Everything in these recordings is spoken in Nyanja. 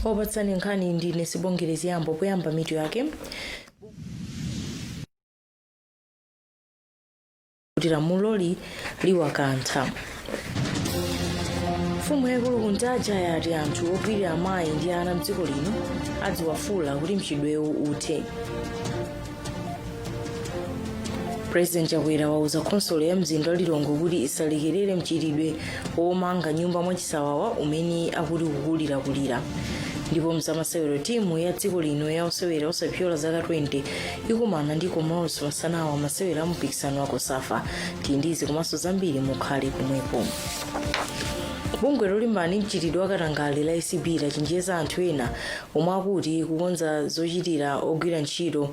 Opatsani nkhani ndine Sibongere Ziyambo. Poyamba mitu yake. Kuti lamuloli liwakantha. Mfumu yaikulu Kuntaja yati anthu ogwirira amayi ndi ana mdziko lino adziwafula kuti mchitidwewu uthe. President Chakwera wauza khonsolo ya mzinda wa Lilongwe kuti isalekerere mchitidwe womanga nyumba mwachisawawa umene akuti ukukulirakulira. Ndipo mzamasewero, timu ya dziko lino ya osewera osapyola zaka 20 ikumana ndi Comoros masanawa masewero a mpikisano wa COSAFA. Tili ndi izi komanso zambiri, mukhale pomwepo. Bungwe lolimbana ndi mchitidwe wa katangale la ACB lachenjeza anthu ena omwe akuti akukonza zochitira ogwira ntchito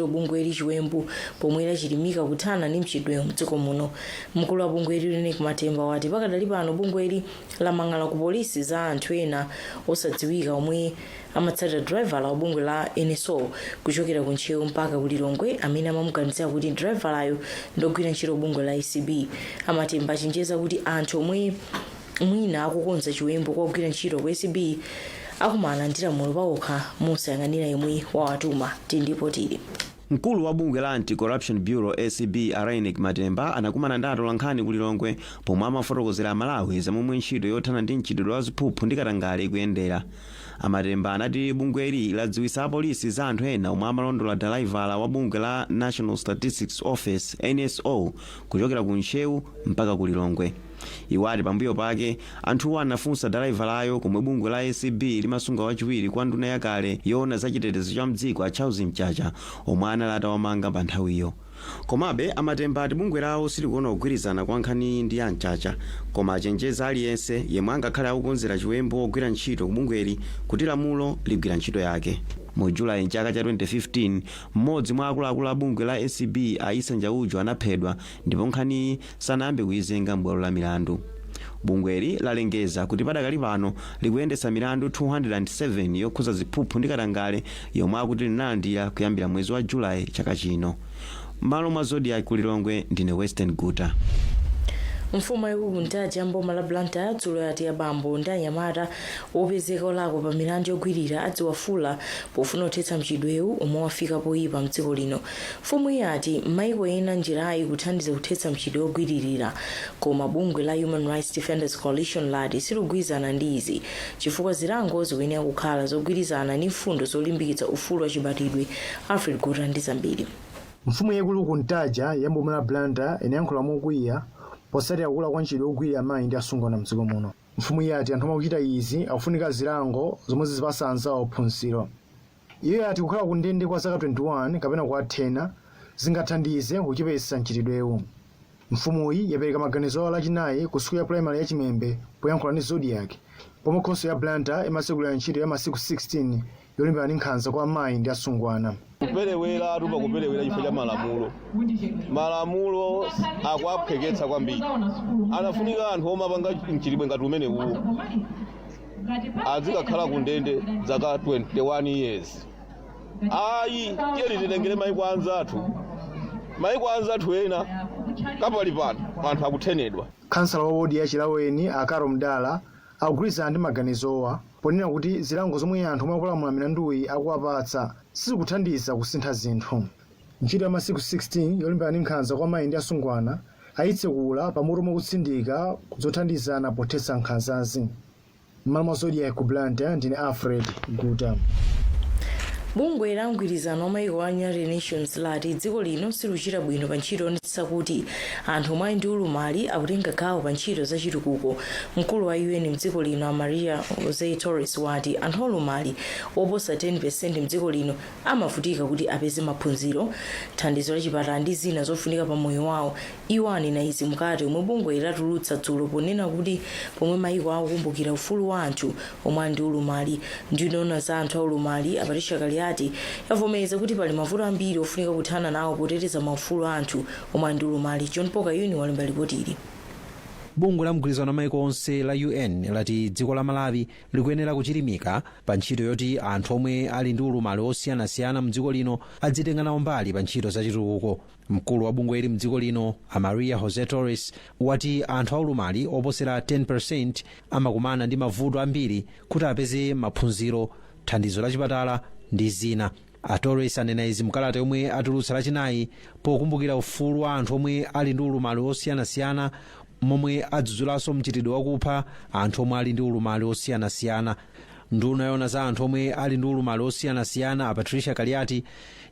bungweli chiwembu pomwe lachilimika kuthana ndi mchitidwewu mdziko muno. Mkulu wa bungweli Reyneck Matemba wati pakadali pano bungweli lamang'ala ku polisi za anthu ena osadziwika omwe amatsatira driver wa bungwe la NSO kuchokera ku Ntcheu mpaka ku Lilongwe amene amamuganizira kuti driverayo ndogwira ntchito bungwe la ACB. A Matemba achenjeza kuti anthu omwe mwina akukonza chiwembu kwa ogwira ntchito ku ACB akumana ndi lamulo pawokha mosayang'anira yemwe wawatuma. Ndipo tili Mkulu wa bungwe la Anti-Corruption Bureau, ACB, a Reyneck Matemba anakumana ndi atolankhani ku Lilongwe pomwe amafotokozera Amalawi za momwe ntchito yothana ndi mchitidwe wa ziphuphu ndi katangale ikuyendera. A Matemba anati bungweli ladziwitsa apolisi za anthu ena omwe amalondola dalaivala wa bungwe la National Statistics Office, NSO, kuchokera ku Ntcheu mpaka ku Lilongwe. Iwo ati pambuyo pake anthuwo anafunsa dalaivalayo komwe bungwe la ACB limasunga wachiwiri kwa nduna yakale yoona za chitetezo cha mdziko a Charles Mchacha omwe anali atawamanga pa nthawiyo. Komabe a Matemba ati bungwe lawo silikuona kugwirizana kwa nkhaniyi ndi ya Mchacha koma achenjeza aliyense yemwe angakhale akukonzera chiwembu ogwira ntchito ku bungweli kuti lamulo ligwira ntchito yake. Mu Julayi mchaka cha 2015, mmodzi mwa akuluakulu a bungwe la ACB a Issa Njauju anaphedwa ndipo nkhaniyi sanayambe kuizenga m'bwalo la milandu. Bungweli lalengeza kuti padakali pano likuyendetsa milandu 207 yokhudza ziphuphu ndi katangale yomwe akuti linalandira kuyambira mwezi wa Julayi chaka chino. M'malo mwa Zodiak ku Lilongwe, ndine Western Guta. Mfumu yaikulu Kuntaja mboma la Blantyre dzulo yati abambo ndi anyamata opezeka olakwa pa milandu yogwirira adziwafula pofuna kuthetsa mchitidwewu omwe wafika poyipa mdziko lino. Mfumu yati m'maiko ena njirayi ikuthandiza kuthetsa mchitidwe wogwiririra, koma bungwe la Human Rights Defenders Coalition lati silikugwirizana ndi izi chifukwa zilango zikuyenera kukhala zogwirizana ndi mfundo zolimbikitsa ufulu wachibadwidwe. Alfred Guta ndi zambiri. Mfumu yaikulu Kuntaja ya mboma la Blantyre inayankhula mokwiya potsatira kukula kwa mchitidwe wogwirira amayi ndi asungwana mdziko muno. Mfumu yati anthu omwe akuchita izi akufunika zilango zomwe zizipasa anzawo phunziro. Iyo yati kukhala ku ndende kwa zaka 21 kapena kuwathena zingathandize kuchepetsa mchitidwewu. Mfumuyi yapereka maganizo awo Lachinayi ku sukulu ya primary ya Chimembe poyankhula ndi Zodiak pomwe khonsolo ya Blantyre imatsekulira ntchito ya masiku 16 yolimbana ndi nkhanza kwa amayi ndi asungwana. Kuperewera atupa kuperewera chifukwa cha malamulo. Malamulo akuwaphweketsa kwambiri. Anafunika anthu omapanga mchitidwe ngati umenewuwo azikakhala ku ndende zaka 21 years. Ayi, tiyeni titengere maiko anzathu. Maiko anzathu ena kapali pano anthu akuthenedwa. Khansala wa wodi ya Chilaweni a Caro Mdala akugwirizana ndi maganizowa ponena kuti zilango zomwe anthu omwe akupalamula milanduyi akuwapatsa sizikuthandiza kusintha zinthu. Ntchito ya masiku 16 yolimbana ndi nkhanza kwa amayi ndi asungwana ayitsekula pa mutu omwe ukutsindika zothandizana pothetsa nkhanzazi. M'malo mwa Zodiak ku Blantyre, ndine Alfred Guta. Bungwe la mgwirizano wa maiko a United Nations lati dziko lino silikuchita bwino pa ntchito yoonetsetsa kuti anthu omwe ali ndi ulumali akutenga gawo pa ntchito za chitukuko. Mkulu wa UN mdziko lino a Maria Jose Torres wati anthu aulumali oposa 10% mdziko lino amavutika kuti apeze maphunziro, thandizo la chipatala ndi zina zofunika pa moyo wawo. Iwo anena izi mkalata yomwe bungweli latulutsa dzulo ponena kuti pomwe maiko akukumbukira ufulu wa anthu omwe ali ndi ulumali, nduna yoona za anthu aulumali a Patricia Kaliati yavomereza kuti pali mavuto ambiri ofunika kuthana nawo poteteza maufulu a anthu omwe ali ndi ulumali. John Paul Kayuni walemba lipoti ili. Bungwe la mgwirizano wa maiko onse la UN lati dziko la Malawi likuyenera kuchilimika pa ntchito yoti anthu omwe ali ndi ulumali osiyanasiyana mdziko lino adzitenga nawo mbali pa ntchito zachitukuko. Mkulu wa bungweli mdziko lino, a Maria Jose Torres, wati anthu aulumali oposera 10% amakumana ndi mavuto ambiri kuti apeze maphunziro, thandizo la chipatala ndi zina. A Torres anena izi mkalata yomwe atulutsa Lachinayi pokumbukira ufulu wa anthu omwe ali ndi ulumali osiyanasiyana, momwe adzudzulanso mchitidwe wakupha anthu omwe ali ndi ulumali osiyanasiyana. Nduna yona za anthu omwe ali ndi ulumali osiyanasiyana, a Patricia Kaliati,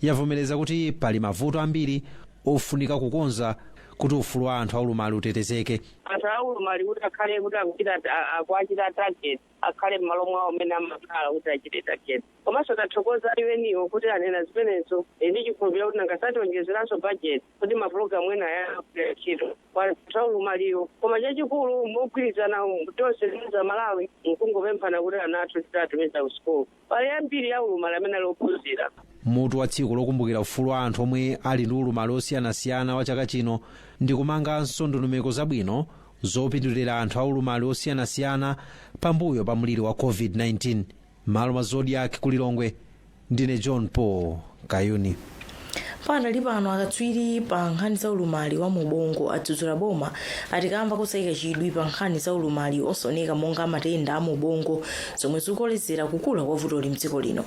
yavomereza kuti pali mavuto ambiri ofunika kukonza kuti ufulu wa anthu aulumali utetezeke. Anthu aulumali kuti akhale kuti akuchita akuachita target, akhale m'malo mwawo amene amakhala kuti achite target. Komanso tathokoza UN-wo kuti anena zimenezo ndi chikhulupiriro kuti nangasationjezeranso budget kuti mapulogalamu ena ayagwira ntchito kwa anthu aulumaliwo. Koma chachikulu, mogwirizana tonse za Malawi, nkungopemphana kuti ana athu titatumiza ku sukulu. Pali ambiri aulumali amene ali ophunzira. Mutu wa tsiku lokumbukira ufulu wa anthu omwe ali ndi ulumali osiyanasiyana wa chaka chino ndi kumanganso ndondomeko zabwino zopindulira anthu aulumali osiyanasiyana pambuyo pa mliri wa COVID-19. Malo mwa Zodiak kulilongwe, ndine John Paul Kayuni. Panali pano, akatswiri pa nkhani za ulumali wa mubongo adzudzula boma atikamba kusayika chidwi pa nkhani za ulumali osaoneka monga matenda a mubongo, zomwe zikukolezera kukula kwa vutoli mdziko lino.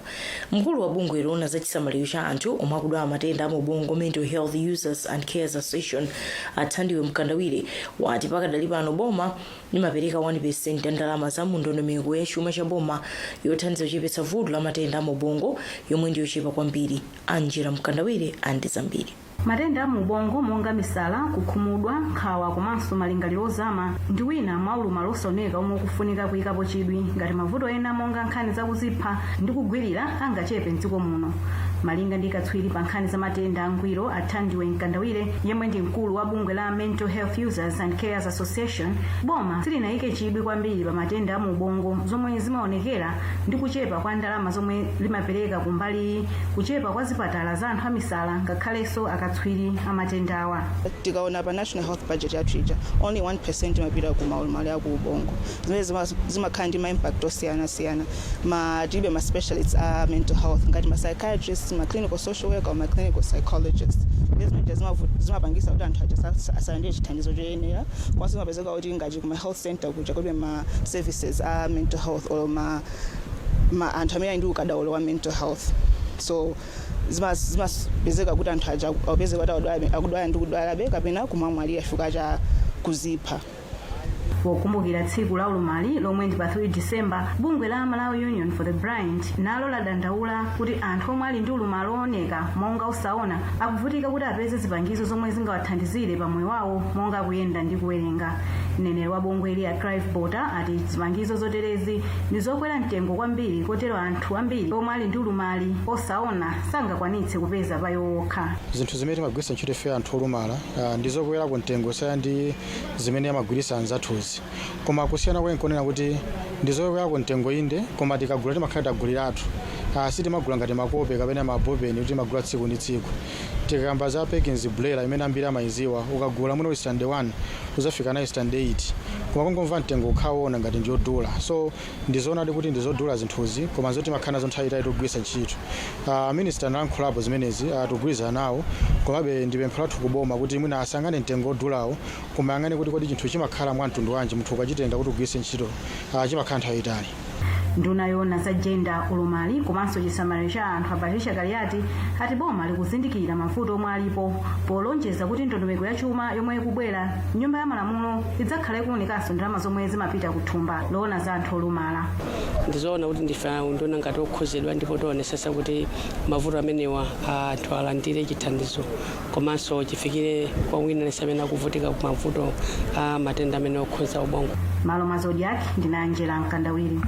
Mkulu wa bungwe loona za chisamaliro cha anthu omwe akudwala matenda a mubongo, Mental Health Users and Carers Association, Athandiwe Mkandawire, wati pakadali pano boma limapereka 1% ya ndalama za mundondomeko ya chuma cha boma yothandiza kuchepetsa vuto la matenda a mubongo, yomwe ndiyochepa kwambiri. Angela Mkandawire andi zambiri. Matenda a mubongo monga misala, kukhumudwa, nkhawa komanso malingaliro ozama ndi wina mwa ulumali osaoneka omwe ukufunika kuyikapo chidwi ngati mavuto ena monga nkhani zakuzipha ndi kugwirira angachepe mdziko muno. Malinga ndi katswiri pa nkhani za matenda angwiro, Athandiwe Mkandawire, yemwe ndi mkulu wa bungwe la Mental Health Users and Carers Association, boma silinayike chidwi kwambiri pa matenda a mubongo, zomwe zimaonekera ndi kuchepa kwa ndalama zomwe limapereka kumbali, kuchepa kwa zipatala za anthu amisala, ngakhalenso akatswiri amatendawa. Tikaona pa national health budget yathu ija, only 1% imapita ku maulumali aku ubongo, zimene zimakhala ndi ma impact osiyanasiyana. Ma tilibe ma specialists a mental health ngati ma psychiatrists, ma clinical social worker or ma clinical psychologists. Zimene zimapangisa kuti anthu aja asalandire chithandizo choyenera. Komanso zimapezeka kuti ngati kuma health center kuja kulibe ma services a mental health or ma anthu amene ali ndi ukadaulo wa mental health, so zimapezeka kuti anthu aja akupezeka kuti akudwala ndi kudwalabe kapena kumamwalira chifukwa cha kuzipha. Pokumbukira tsiku la ulumali lomwe ndi pa 3 Disemba, bungwe la Malawi Union for the Blind nalo ladandaula kuti anthu omwe ali ndi ulumali ooneka monga osaona akuvutika kuti apeze zipangizo zomwe zingawathandizire pa moyo wawo, monga kuyenda ndi kuwerenga. Mneneri wa bungweli, a Clive Bota, ati zipangizo zoterezi ndi zokwera mtengo kwambiri, kotero anthu ambiri omwe ali ndi ulumali osaona sangakwanitse kupeza pa iwo okha. Zinthu zimene timagwiritsa ntchito ife anthu olumala ndizokwera ku mtengo saya ndi zimene amagwiritsa anzathuzi, koma kusiyana kwake nkonena kuti ndizokwera ku mtengo inde, koma tikagula timakhala taguliratu. Sitimagula ngati makope kapena mabopeni kuti timagula tsiku ndi tsiku. Tikakamba za Perkins Brailler imene ambiri amayiziwa, ukagula muno standard 1 uzafika nayo standard 8, koma kungomva mtengo ukhaona ngati ndiyodula. So ndizoonadi kuti ndizodula zinthuzi, koma zoti timakhala nazo nthawi itali tikugwiritsa ntchito. Minister analankhulapo zimenezi, tikugwirizana nawo. Komabe ndi pempho lathu kuboma kuti mwina asangane mtengo odulawo, koma ayang'ane kuti kodi chinthu chimakhala mwa mtundu wanji, munthu ukachitenga kuti ugwiritse ntchito chimakhala nthawi itali. Nduna yoona za jenda, ulumali komanso chisamaliro cha anthu, a Patricia Kaliati, ati boma likuzindikira mavuto omwe alipo, polonjeza kuti ndondomeko ya chuma yomwe ikubwera nyumba ya malamulo idzakhale ikuwunikanso ndalama zomwe zimapita ku thumba loona za anthu olumala. Ndizoona kuti ndife nduna ngati okhuzidwa, ndipo tionesesa kuti mavuto amenewa anthu alandire chithandizo komanso chifikire kwa wina aliyense amene akuvutika ku mavuto a matenda amene okhuza ubongo. Malo mwa Zodiak, ndine Angela Mkandawiri.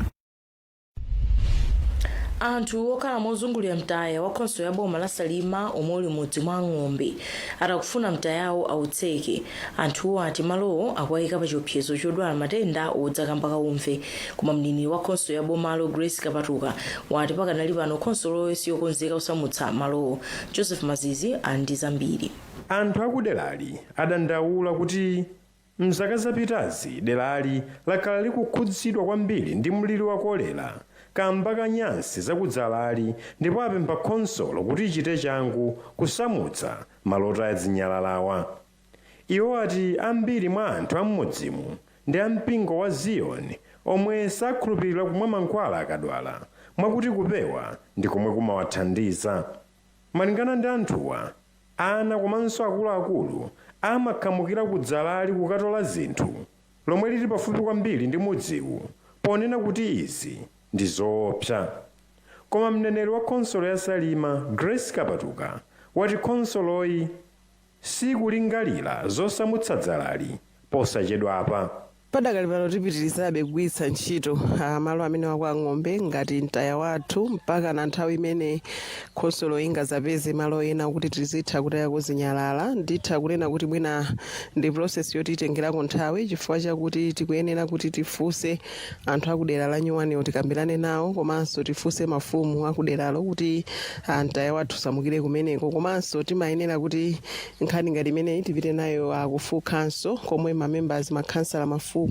Anthu okhala mozungulira mtaya wa khonsolo ya boma la Salima omwe uli mudzi mwa Ng'ombe atakufuna mtayawo autseke. Anthuwo ati malowo akuwayika pa chiopsezo chodwala matenda odza kaumve, koma mneneri wa khonsolo ya bomalo, Grace Kapatuka, wati pakanali pano khonsoloyo siyokonzeka kusamutsa malowo. Joseph Mazizi ali ndi zambiri. Anthu akuderali adandaula kuti Mzaka zapitazi derali lakhala likukhudzidwa kwambiri ndi mliri wa kolera kamba ka nyansi zakudzalali, ndipo apempha khonsolo kuti ichite changu kusamutsa malo otaya zinyalalawa. Iwo ati ambiri mwa anthu am'mudzimu ndi ampingo wa Ziyoni omwe sakhulupirira kumwa mankhwala akadwala, mwakuti kupewa ndi komwe kumawathandiza. Malingana ndi anthuwa, ana komanso akuluakulu amakhamukira kudzalali kukatola zinthu lomwe lili pafupi kwambiri ndi mudziwu, ponena kuti izi ndi zoopsa. Koma mneneri wa khonsolo ya Salima, Grace Kapatuka, wati khonsoloyi sikulingalira zosamutsa dzalali posachedwapa. Padakali pano tipitirizabe kugwiritsa ntchito malo amene wakwa ng'ombe ngati mtaya wathu mpaka na nthawi imene khonsolo ingazapeze malo ena kuti tizitha kutayako zinyalala. Nditha kunena kuti mwina ndi process yoti itengerako nthawi, chifukwa chakuti tikuyenera kuti tifunse anthu akudera la nyuwaniwo, tikambirane nawo, komanso tifunse mafumu akuderalo kuti mtaya wathu usamukire kumeneko. Komanso timayenera kuti nkhani ngati imeneyi tipite nayo ku full council, komwe ma members, makhansala, mafumu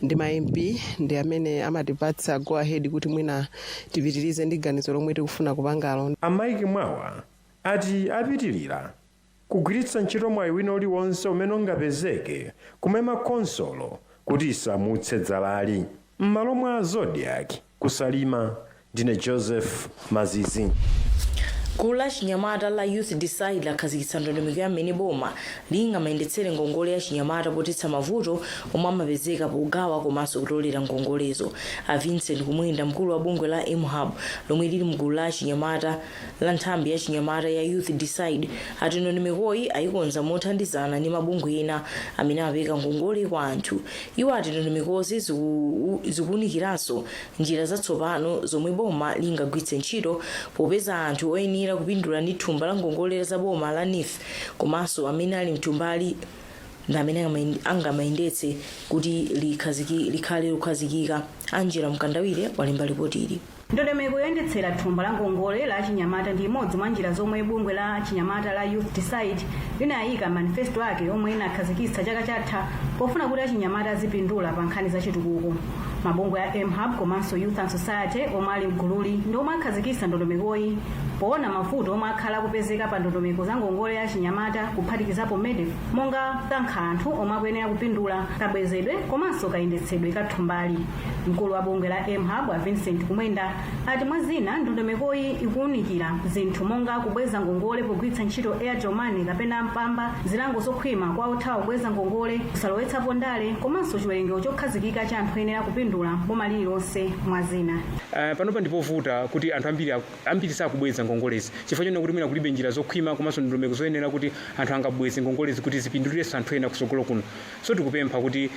ndi ma MP ndi amene amatipatsa go ahead kuti mwina tipitirize ndi ganizo lomwe tikufuna kupangalo. Amaiki Mwawa ati apitirira kugwiritsa ntchito mwayi wina uliwonse umene ungapezeke kumema khonsolo kuti isamutse dzalali. M'malo mwa Zodiak kuSalima, ndine Joseph Mazizi. Gulu la chinyamata la Youth Decide lakhazikitsa ndondomeko ya mmene boma lingamayendetsere ngongole ya chinyamata pothetsa mavuto omwe amapezeka pogawa komanso kutolera ngongolezo. A Vincent Kumwenda, mkulu wa bungwe la MHub lomwe lili mgulu la chinyamata la nthambi ya chinyamata ya Youth Decide, ati ndondomekoyi ayikonza mothandizana ndi mabungwe ena amene amapereka ngongole kwa anthu. Iwo ati ndondomekozi zikuwunikiranso njira zatsopano zomwe boma lingagwiritse ntchito popeza anthu oyenera kupindula ndi thumba la ngongole za boma la NEEF komanso amene ali mthumbali ndi amene angamayendetse kuti likhale lokhazikika. Angela Mkandawire walemba ripoti ili. Ndondomeko yoyendetsera thumba la ngongole la chinyamata ndi imodzi mwa njira zomwe bungwe la chinyamata la Youth Decide linayika manifesto ake omwe inakhazikitsa chaka chatha pofuna kuti achinyamata azipindula pa nkhani za chitukuko. Mabungwe a MHub komanso Youth and Society omwe ali mgululi ndi omwe akhazikitsa ndondomekoyi poona mavuto omwe akhala akupezeka pa ndondomeko za ngongole ya chinyamata, kuphatikizapo MEDEF, monga kusankha anthu omwe akuyenera kupindula, kabwezedwe komanso kayendetsedwe ka thumbali. Mkulu wa bungwe la MHub, a Vincent Kumwenda, ati mwa zina ndondomekoyi ikuwunikira zinthu monga kubweza ngongole pogwiritsa ntchito Airtel Money kapena Mpamba, zilango zokhwima kwa othawa kubweza ngongole, kusalowetsapo ndale komanso chiwerengero chokhazikika cha anthu oyenera kupindula boma lililonse, mwa zina. Panopa ndipovuta kuti anthu ambiri ambiri sakubweza ngongolezi chifukwa chonena kuti mwina kulibe njira zokhwima komanso ndondomeko zoyenera kuti anthu angabweze ngongolezi kuti zipindulirenso anthu ena kusogolo kuno. So tikupempha kuti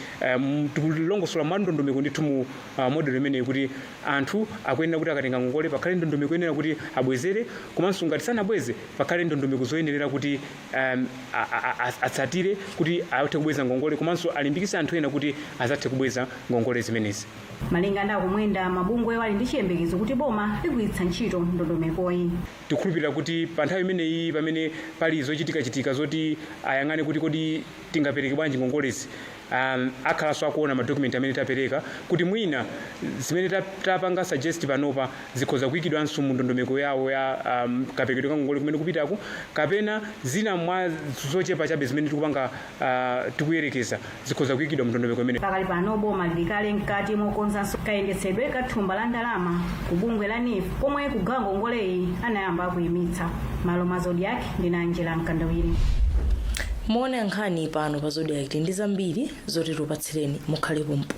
tikulongosola mwa ndondomeko ndithu mu model imeneyi kuti anthu akuyenera kuti akatenga ngongole pakhale ndondomeko yenera kuti abwezere, komanso ngati sanabweze pakhale ndondomeko zoyenerera kuti atsatire kuti athe kubweza ngongole, komanso alimbikitse anthu ena kuti azathe kubweza ngongole zimenezi. Malinga ndi aKumwenda, mabungwe ali ndi chiyembekezo kuti boma ligwiritsa ntchito ndondomekoyi. Tikukhulupirira kuti pa nthawi imeneyi pamene pali zochitikachitika zoti ayang'ane kuti kodi tingapereke bwanji ngongolezi, akhalanso akuona madokumenti amene tapereka kuti mwina zimene tapanga suggest panopa zikhoza kuyikidwanso mu ndondomeko yawo ya kaperekedwe ka ngongole kumene kupitako, kapena zina mwa zochepa chabe zimene tikupanga tikuyerekeza zikhoza kuyikidwa mu ndondomeko imene. Pakali pano boma lili kale mkati mokonzanso kayendetsedwe ka thumba la ndalama ku bungwe la NEEF pomwe kugawa ngongoleyi anayamba kuyimitsa. Malo mwa Zodiak, ndine Angela Mkandawire. Muone nkhani pano pa Zodiak ndi zambiri zoti tiupatsireni, mukhale pompo.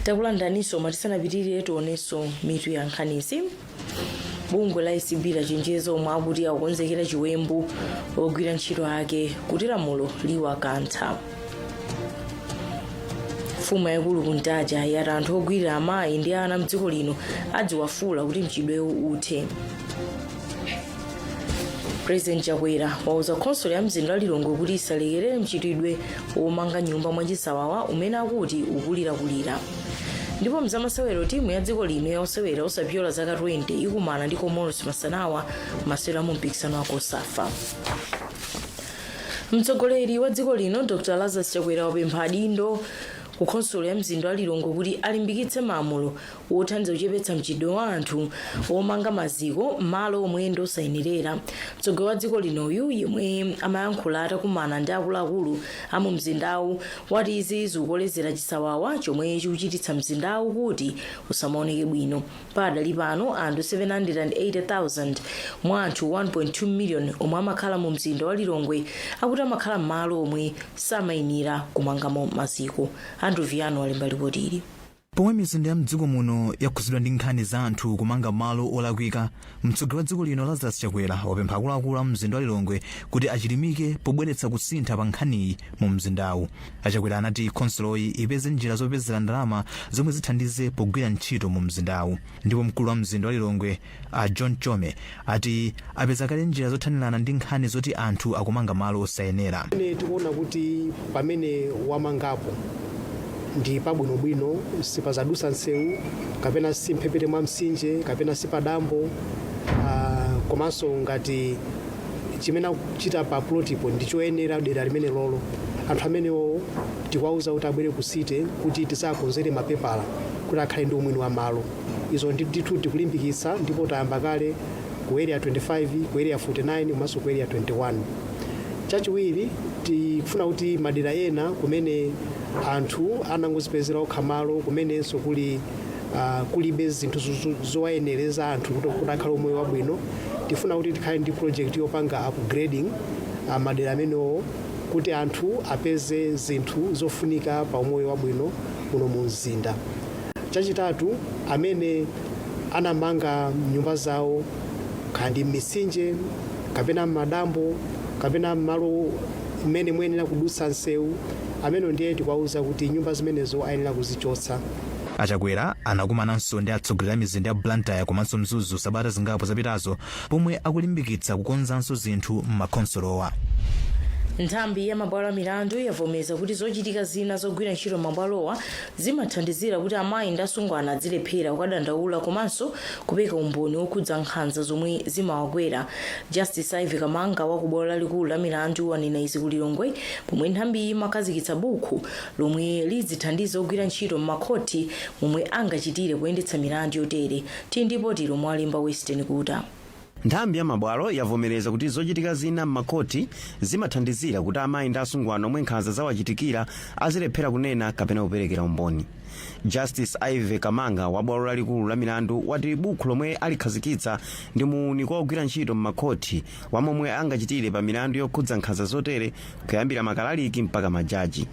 Takulandaninso. Matisanapitirire, tionenso mitu ya nkhanizi. Bungwe la ACB lachenjeza omwe akuti akukonzekera chiwembu ogwira ntchito ake kuti lamulo liwakantha. Mfumu yayikulu Kuntaja yati anthu ogwirira amayi ndi ana mdziko lino adziwafula kuti mchitidwewu uthe. President Chakwera wauza khonsolo ya mzinda wa Lilongwe kuti isalekerere mchitidwe womanga nyumba mwachisawawa umene akuti ukulirakulira. Ndipo mzamasewero, timu ya dziko lino ya osewera osapyola zaka 20 ikumana ndi Comoros masanawa masewero a mumpikisano wa COSAFA. Mtsogoleri wa dziko lino Dr Lazarus Chakwera wapempha adindo ku khonsolo ya mzinda wa Lilongwe kuti alimbikitse malamulo wothandiza kuchepetsa mchitidwe wa anthu womanga maziko m'malo omwe ndi osayenerera. Mtsogoleri wa dziko linoyu, yemwe amayankhula atakumana ndi akuluakulu a mu mzindawu, wati izi zikukolezera chisawawa chomwe chikuchititsa mzindawu kuti usamaoneke bwino. Padali pano, anthu 780,000 mwa anthu 1.2 million omwe amakhala mu mzinda wa Lilongwe akuti amakhala m'malo omwe samayenera kumangamo maziko. Andrew Viano walemba ripoti. Pomwe mizinda ya mdziko muno yakhuzidwa ndi nkhani za anthu kumanga malo olakwika, mtsogoleri wa dziko lino Lazarus Chakwera wapempha akuluakulu a mzinda wa Lilongwe kuti achilimike pobweretsa kusintha pa nkhaniyi mu mzindawu. Achakwera anati khonsoloyi ipeze njira zopezera ndalama zomwe zithandize pogwira ntchito mu mzindawu. Ndipo mkulu wa mzinda wa Lilongwe a John Chome ati apeza kale njira zothanirana ndi nkhani zoti anthu akumanga malo osayenera. Pamene tikuona kuti pamene wamangapo ndi pabwinobwino, sipazadusa msewu kapena si mphepete mwa mtsinje kapena si padambo, komanso ngati chimene akuchita pa plotipo ndi choyenera dera limene lolo, anthu amenewo tikuwauza kuti abwere ku city kuti tizakonzere mapepala kuti akhale ndi umwini wa malo. Izo ndithu tikulimbikitsa, ndipo tayamba kale ku Area 25, ku Area 49 komanso ku Area 21. Chachiwiri, tikufuna kuti madera ena kumene anthu anangozipezera okha malo, kumenenso kulibe zinthu zowayenereza anthu kuti akhale umoyo wabwino, tifuna kuti tikhale ndi project yopanga upgrading madera amenewo kuti anthu apeze zinthu zofunika pa umoyo wabwino muno mu mzinda. Chachitatu, amene anamanga nyumba zawo kandi m'mitsinje kapena m'madambo kapena m'malo mmene muyenera kudutsa msewu, amene ndiye tikuwauza kuti nyumba zimenezo ayenera kuzichotsa. Achakwera anakumananso ndi atsogoleri a mizinda ya Blantyre komanso Mzuzu sabata zingapo zapitazo, pomwe akulimbikitsa kukonzanso zinthu m'makhonsolowa. Nthambi ya mabwalo a milandu yavomereza kuti zochitika zina zogwira ntchito mabwalowa zimathandizira kuti amayi ndi asungwana adzilephera kukadandaula komanso kupereka umboni wokhudza nkhanza zomwe zimawagwera. Justice Ivy Kamanga wa ku bwalo lalikulu la milandu wanena izi ku Lilongwe pomwe nthambiyi imakhazikitsa buku lomwe lidzithandiza ogwira ntchito m'makhoti momwe angachitire kuyendetsa milandu yotere. Tili ndipo lomwe walemba Western Kuta. Nthambi ya mabwalo yavomereza kuti zochitika zina m'makhoti zimathandizira kuti amayi ndi asungwana omwe nkhanza zawachitikira azilephera kunena kapena kuperekera umboni. Justice Ivy Kamanga wa bwalo lalikulu la milandu wati buku lomwe alikhazikitsa ndi muuniko ogwira ntchito m'makhoti wa momwe angachitire pa milandu yokhudza nkhanza zotere, kuyambira makalaliki mpaka majaji.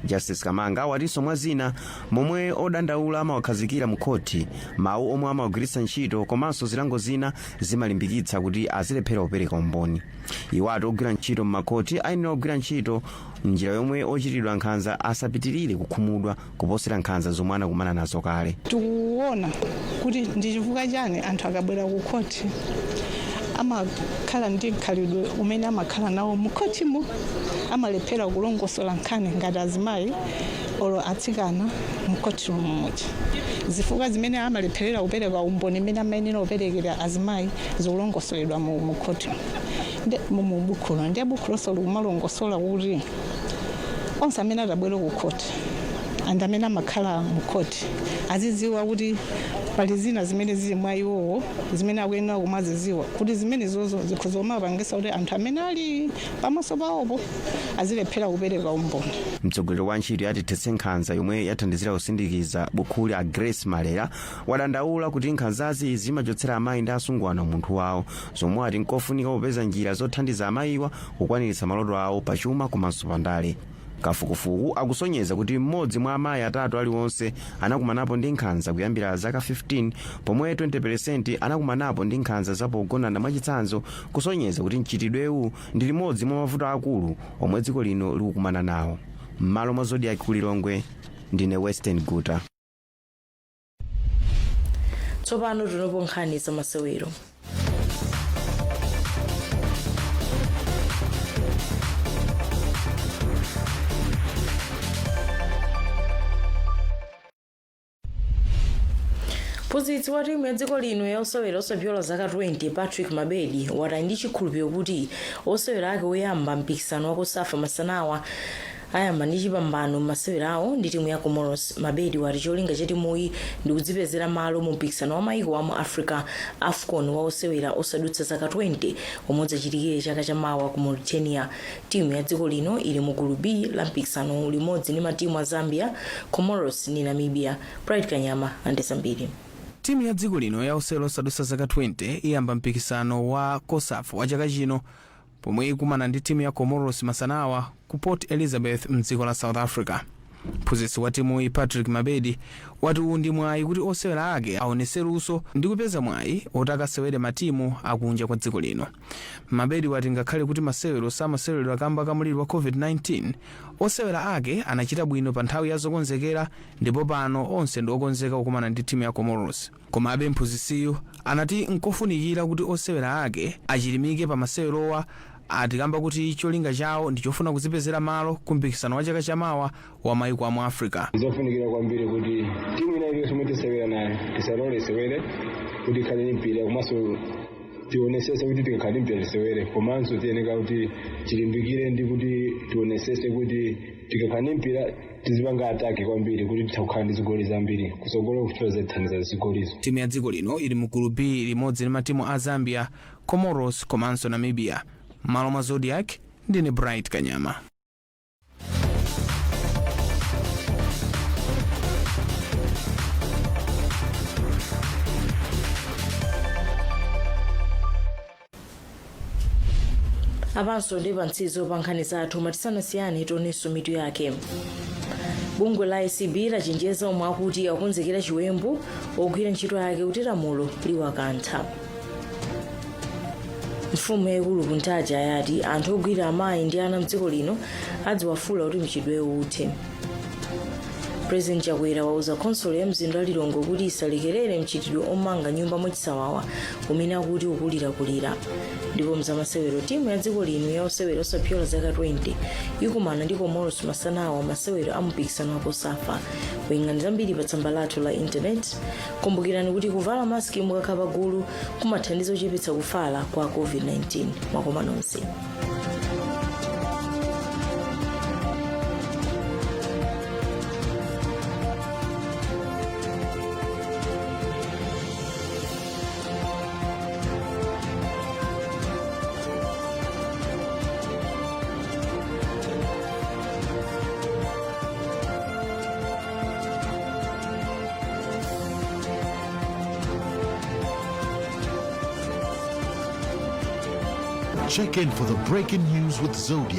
Justice Kamanga watinso mwa zina, momwe odandaula amawakhazikira mu khoti, mawu omwe amawagwiritsa ntchito komanso zilango zina zimalimbikitsa kuti azilephera kupereka umboni. Iwo ati ogwira ntchito m'makhoti ayenera kugwira ntchito njira yomwe ochitidwa nkhanza asapitirire kukhumudwa kuposera nkhanza zomwe anakumana nazo kale. Tikuona kuti ndi chifukwa chani anthu akabwera ku khoti amakhala ndi khalidwe umene amakhala nawo mukhotimo, amalephera kulongosola nkhani ngati azimayi olo atsikana mkhoti muja. Zifukwa zimene amalepherera kupereka umboni imene amayenera kuperekera azimayi zikulongosoledwa mu khoti mu bukhulo. Ndiye bukhulonso likumalongosola kuti onse amene atabwera ku khoti and amene amakhala mu khoti azidziwa kuti pali zina zimene zili mwa iwowo zimene akuyenera kumazidziwa kuti zimene zozo zikhoza kumapangisa kuti anthu amene ali pamaso pawopo azilephera kupereka umboni. Mtsogoleri wa ntchito ya Tithetse Nkhanza yomwe yathandizira kusindikiza bukhuli, a Grace Malera, wadandaula kuti nkhanzazi zimachotsera amayi ndi asungwana umunthu wawo, zomwe ati nkofunika kupeza njira zothandiza amayiwa kukwaniritsa maloto awo pachuma komanso pandale. Kafukufuku akusonyeza kuti mmodzi mwa amayi atatu aliwonse anakumanapo ndi nkhanza kuyambira zaka 15, pomwe 20% anakumanapo ndi nkhanza zapogonana mwachitsanzo, kusonyeza kuti mchitidwewu ndi limodzi mwa mavuto akulu omwe dziko lino likukumana nawo. M'malo mwa Zodiak ku Lilongwe, ndine Western Guta. Tsopano tunopo nkhani za masewero. Mphunzitsi wa timu ya dziko lino ya osewera osapyola zaka 20, Patrick Mabedi, wati ndi chikhulupiriro kuti osewera ake oyamba mpikisano wa COSAFA masanawa ayamba ndi chipambano m'masewero awo ndi timu ya Comoros. Mabedi wati cholinga cha timuyi ndi kudzipezera malo mu mpikisano wa maiko wa mu Africa, AFCON, wa osewera osadutsa zaka 20 omwe udzachitikire chaka chamawa ku Mauritania. Timu ya dziko lino ili mu gulu B la mpikisano limodzi ndi matimu a Zambia, Comoros ndi Namibia. Bright Kanyama ndi zambiri. Timu ya dziko lino ya osewera osadutsa zaka 20 iyamba mpikisano wa COSAFA wa chaka chino pomwe ikumana ndi timu ya Comoros masanawa ku Port Elizabeth mdziko la South Africa. Mphunzitsi wa timuyi, Patrick Mabedi, wati uwu ndi mwayi kuti osewera ake aonese luso ndi kupeza mwayi oti akasewere matimu akunja kwa dziko lino. Mabedi wati ngakhale kuti masewero samaseweredwa kamba ka mliri wa COVID-19, osewera ake anachita bwino pa nthawi ya zokonzekera ndipo pano onse ndi okonzeka kukumana ndi timu ya Comoros. Komabe mphunzitsiyu anati nkofunikira kuti osewera ake achilimike pa masewerowa, atikamba kuti cholinga chawo ndi chofuna kudzipezera malo ku mpikisano wa chaka chamawa wa maiko amu Africa. Zofunikira kwambiri kuti timu ina iliyonse imene tisewera nayo tisalole isewere kuti ikhale ndi mpira, komanso tionesese kuti tikakhala ndi mpira tisewere, komanso tiyeneka kuti tilimbikire ndi kuti tionesese kuti tikakhala ndi mpira tizipanga attack kwambiri kuti titha kukhala ndi zigoli zambiri kusogolo kuti zithandiza zigolizo. Timu ya dziko lino ili mu gulu B limodzi ndi matimu a Zambia, Comoros komanso Namibia. Malo mwa Zodiak, ndine Bright Kanyama. Apanso ndi pantsizo pa nkhani zathu. Matisanasiyane, tionenso mitu yake. Bungwe la ACB lachenjeza omwe akuti akonzekera chiwembu ogwira ntchito yake kuti lamulo liwakantha. Mfumu yayikulu Kuntaja yati anthu ogwira amayi ndi ana mdziko lino adziwafula kuti mchitidwewu uthe. President Chakwera wauza khonsolo ya mzinda wa Lilongwe kuti isalekerere mchitidwe omanga nyumba mwachisawawa umene akuti ukulirakulira. Ndipo mzamasewero, timu ya dziko lino ya osewera osapyola zaka 20 ikumana ndi Comoros masanawa masewero a mpikisano wa COSAFA. Werengani zambiri pa tsamba lathu la intaneti. Kumbukirani kuti kuvala maski mukakhala pagulu kumathandiza kuchepetsa kufala kwa COVID-19. Mwakoma nonse. Check in for the breaking news with Zodiak.